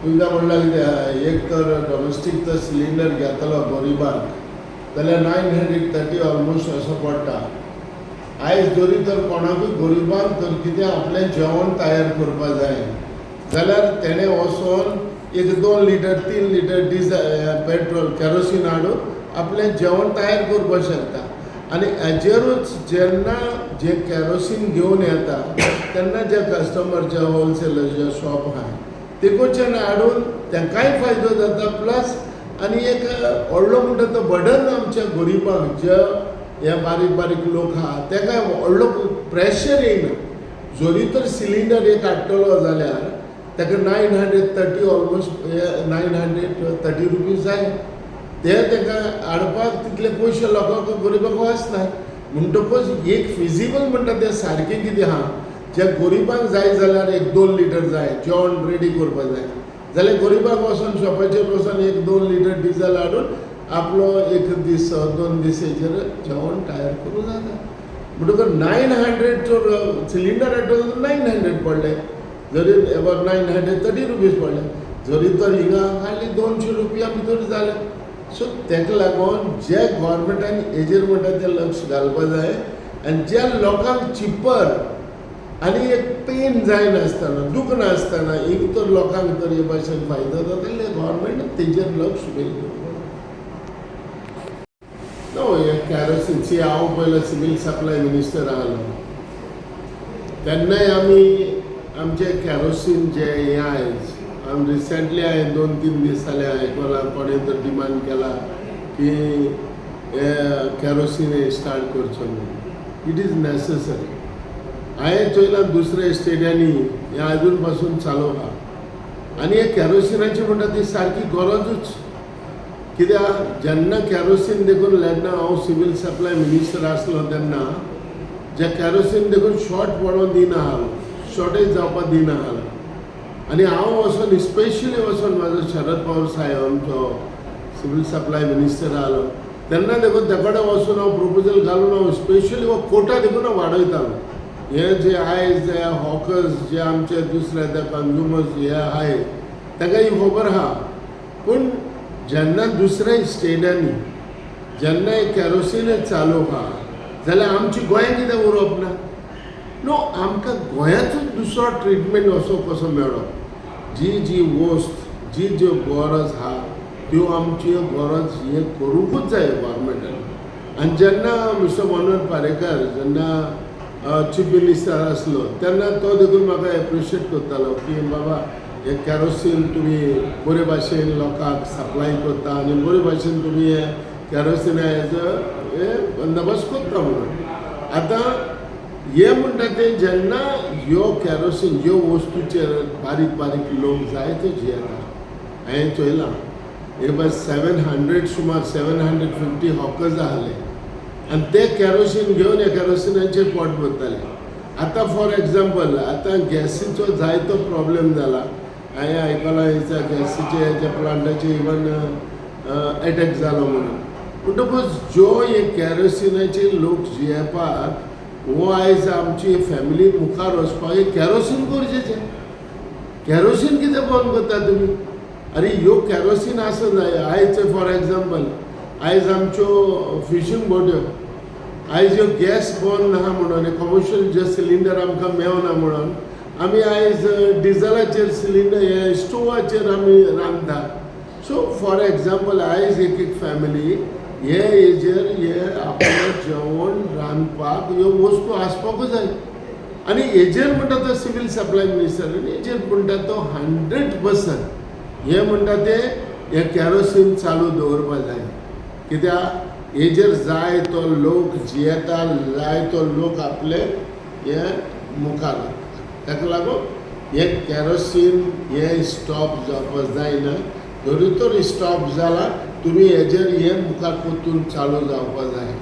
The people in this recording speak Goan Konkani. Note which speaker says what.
Speaker 1: तुमकां म्हणल्यार कितें आहा, एक तर डॉमेस्टीक तर सिलिंडर घेतलो गरिबांक जाल्यार 930 ऑलमोस्ट असो पडटा. आयज जरी तर कोणाकूय गरिबांक तर कितें आपलें जेवण तयार करपा जाय जाल्यार तेणें वचोन एक 2 litre, 3 litre diesel, petrol, kerosene हाडून आपलें जेवण तयार करपाक शकता. आनी हेजेरूच जेन्ना जे कॅरोसीन घेवन येता तेन्ना जे कस्टमर, जे होलसेलर, जे शॉप आहा, तेकोच्यान हाडून तांकांय फायदो जाता. प्लस आनी एक व्हडलो म्हणटा तो बर्डन आमच्या गरिबांक, जे हे बारीक बारीक लोक आहा, तांकां व्हडलो प्रेशर येयना. जरी तर सिलिंडर एक हाडटलो जाल्यार ताका 930, ऑलमोस्ट 930 रुपीज जाय. ते ताका हाडपाक तितले पयशे लोकांक, गरिबांक वचना. म्हणटकूच एक फिजिबल म्हणटा तें सारकें कितें आहा, जे गरिबांक जाय जाल्यार एक 2 लिटर जाय, जेवण रेडी करपाक जाय जाल्यार गरिबांक वचोन शॉपाचेर वचोन एक 2 लिटर डिजल हाडून आपलो एक दीस, 2 दीस हेजेर जेवण तयार करूं जाता. म्हणटकच 900 सिलिंडर हाडटलो 900 पडले जरी, एबाउट 930 रुपीज पडले जरी तर, हिंगा हाडली 200 रुपया भितर जालें. सो ताका लागून जे गोवोरमेंटान हेजेर म्हणटा तें लक्ष घालपा जाय आनी ज्या लोकांक चिपर आनी एक पेन जायनासतना, दूख नासतना एक तर लोकांक तर हे भाशेन फायदो जाता जाल्यार गोवोरमेंट तेजेर लक्ष दवरपाक. नो, हे कॅरोसीन सी, हांव पयलो सिवील सप्लाय मिनिस्टर आहलो तेन्नाय आमी आमचे कॅरोसीन जे हें आयज आमी रिसेंटली हांवें 2-3 दीस जाले आयकलां, कोणें तर डिमांड केला की हे कॅरोसीन हे स्टार्ट करचो म्हणून. It is necessary. हांवें चोयलां, दुसऱ्या स्टेटांनी हें आजून पासून चालू आहा. आनी हे कॅरोसिनाची म्हणटा ती सारकी गरजूच. कित्याक जेन्ना कॅरोसीन देखून जेन्ना हांव सिवील सप्लाय मिनिस्टर आसलो तेन्ना जे कॅरोसीन देखून शॉर्ट पडोन दिना आसलो, शॉर्टेज जावपाक दिना आसलो. आनी हांव वचोन, स्पेशली वचोन, म्हाजो शरद पवार साहेब आमचो सिवील सप्लाय मिनिस्टर आसलो तेन्ना देखून ते कडेन वचून हांव प्रपोजल घालून हांव स्पेशली हो कोटा देखून हांव वाडयतालो. हे जे आयज जे हॉकर्स, जे आमचे दुसरे ते कंज्युमर्स हे आहाय, तांकां ही खबर आहा. पूण जेन्ना दुसऱ्या स्टेटांनी जेन्ना कॅरोसीन चालू आहा जाल्यार आमची गोंयांत कित्याक उरप ना? न्हू, आमकां गोंयांतूच दुसरो ट्रिटमेंट असो कसो मेळप? जी जी वस्त, जी ज्यो गरज आहा, त्यो आमच्यो गरज हे करूंकूच जाय गोवोरमेंटान. आनी जेन्ना मिस्टर मनोहर पारेकर जेन्ना चीफ मिनिस्टर आसलो तेन्ना तो देखून म्हाका एप्रिशिएट करतालो की बाबा, हे कॅरोसीन तुमी बरे भाशेन लोकांक सप्लाय करता आनी बरे भाशेन तुमी हे कॅरोसिनाचो हे बंदोबस्त करता म्हणून. आतां हे म्हणटा तें, जेन्ना ह्यो कॅरोसीन ह्यो वस्तूचेर बारीक बारीक लोक जायते जियेता. हांवें चोयलां, हे बस 700, सुमार 750 हॉकर्स आहले आनी ते कॅरोसीन घेवन ह्या कॅरोसिनाचेर पोट भरताले. आतां फॉर एग्जाम्पल, आतां गॅसीचो जायतो प्रॉब्लेम जाला. हांवें आयकलां, हेच्या गॅसीचे हेच्या प्लांटाचे इवन एटॅक जालो म्हणून. म्हणटकूच ज्यो हे कॅरोसिनाचे लोक जियेवपाक हो आयज आमची फॅमिली मुखार वचपाक हे कॅरोसीन गरजेचें. कॅरोसीन कितें बंद करता तुमी? अरे, ह्यो कॅरोसीन आसूं जाय. आयज फॉर एग्जाम्पल, आयज आमच्यो फिशींग बोट्यो, आयज ह्यो गॅस बंद आहा म्हणून, कमर्शियल जे सिलिंडर आमकां मेवना म्हणून आमी आयज डिजलाचेर सिलिंडर, हे स्टोवाचेर आमी रांदता. सो फॉर एग्जाम्पल, आयज एक एक फॅमिली हे हेजेर हे आपलें जेवण रांदपाक ह्यो वस्तू आसपाकूच जाय. आनी हेजेर म्हणटा तो सिवील सप्लाय मिनिस्टर आनी हेजेर म्हणटा तो 100% हे म्हणटा ते हे कॅरोसीन चालू दवरपा जाय. कित्याक हेजेर जाय तो लोक जियेता, जाय तो लोक आपले हे मुखार वता. ताका लागून हे कॅरोसीन हे स्टॉप जावपाक जायना. जरी तर स्टॉप जाला, तुमी हेजेर हे मुखार परतून चालू जावपा जाय.